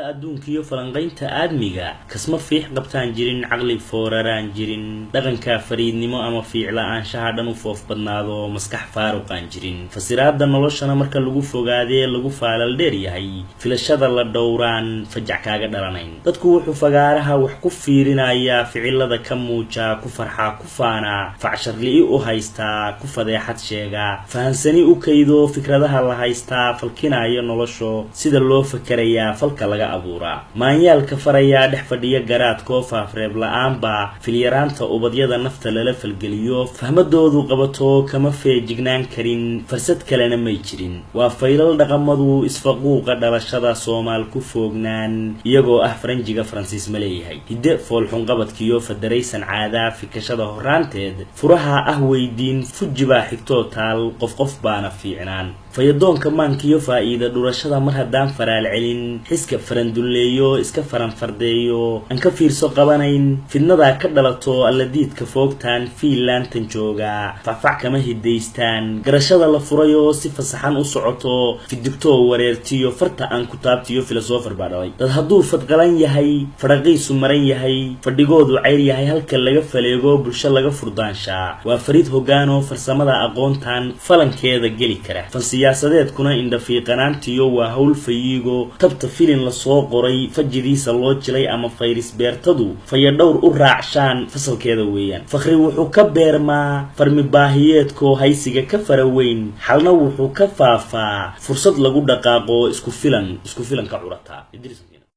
Adduunkiyo falanqaynta aadmiga kasma fiix qabtaan jirin, caqli fooraraan jirin, dhaqanka fariidnimo ama fiicla-aanshaha dhan u foof badnaado, maskax faaruqaan jirin, fasiraada noloshana marka lagu fogaadee lagu faalal dheer yahay, filashada la dhowraan fajac kaaga dhalanayn. Dadku wuxuu fagaaraha wax ku fiirinayaa, ficilada ka muujaa, ku farxaa, ku faanaa, facsharli'i u haystaa, ku fadeexad sheegaa, fahansani u kaydo fikradaha la haystaa, falkinaya nolosho sida loo fakerayaa, falka laga abuuraa, maanyaalka farayaa, dhex fadhiya garaadkoo faafreeb la-aanba, filyaraanta ubadyada nafta lala falgeliyo, fahmadoodu qabato kama feejignaan karin, farsad kalena may jirin. Waa faylal dhaqamadu isfaquuqa dhalashada Soomaal ku foognaan, iyagoo ah faranjiga Faransiis ma leeyahay hidde foolxunqabadkiyo fadaraysan caadaa, fikashada horaanteed furaha ah weydiin, fuji baa xigtoo taal, qof qof baana fiicnaan. Fayadoonka maankiyo faa'iida dhurashada mar haddaan faraal celin, xiska farandulleeyo iska faranfardeeyo, aan ka fiirso qabanayn, fidnadaa ka dhalato alladiidka foogtaan, fiinlaantan joogaa facfac kama hidaystaan, garashada la furayoo si fasaxan u socoto, fidigtoo wareertiyo farta aan ku taabtiyo filosofer baa dhalay. Dad hadduu fadqalan yahay, fadhaqiisu maran yahay, fadhigoodu cayr yahay, halka laga faleego bulsho laga furdaanshaa waa fariid hoggaanoo farsamada aqoontan falankeeda geli kara. Siyaasadeedkuna indhafiiqanaantiyo waa hawl fayiigo, tabta filin lasoo qoray fajidiisa loo jilay ama fayris beertadu fayadhowr u raacshaan fasalkeeda weeyaan. Fakhri wuxuu ka beermaa farmi baahiyeedkoo haysiga ka fara weyn, xalna wuxuu ka faafaa fursad lagu dhaqaaqo isku filan, isku filan ka curataa.